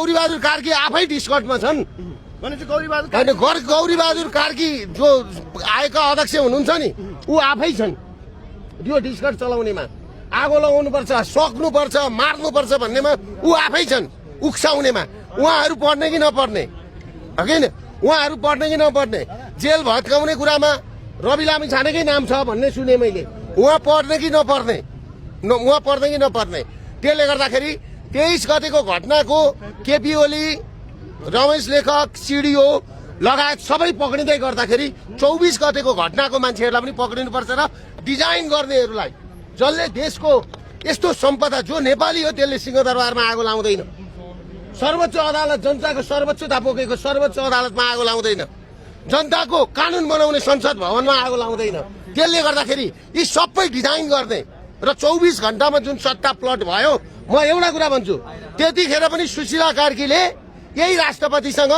गौरीबहादुर कार्की आफै डिस्कटमा छन्। गौरीबहादुर कार्की जो आएका अध्यक्ष हुनुहुन्छ नि ऊ आफै छन् यो डिस्कट चलाउनेमा। आगो लगाउनुपर्छ, सक्नुपर्छ, मार्नुपर्छ भन्नेमा ऊ आफै छन्, उक्साउनेमा। उहाँहरू पढ्ने कि नपढ्ने होइन, उहाँहरू पढ्ने कि नपढ्ने। जेल भत्काउने कुरामा रवि लामिछानेकै नाम छ भन्ने सुने मैले। उहाँ पढ्ने कि नपढ्ने, उहाँ पढ्ने कि नपढ्ने। त्यसले गर्दाखेरि 23 गतेको घटनाको केपी ओली, रमेश लेखक, सिडिओ लगायत सबै पक्रिँदै गर्दाखेरि 24 गतेको घटनाको मान्छेहरूलाई पनि पक्रिनुपर्छ र डिजाइन गर्नेहरूलाई, जसले देशको यस्तो सम्पदा, जो नेपाली हो त्यसले सिंहदरबारमा आगो लाउँदैन। सर्वोच्च अदालत, जनताको सर्वोच्चता पोखेको सर्वोच्च अदालतमा आगो लाउँदैन। जनताको कानुन बनाउने संसद भवनमा आगो लाउँदैन। त्यसले गर्दाखेरि यी सबै डिजाइन गर्ने र 24 घण्टामा जुन सट्टा प्लट भयो, म एउटा कुरा भन्छु, त्यतिखेर पनि सुशीला कार्कीले यही राष्ट्रपतिसँग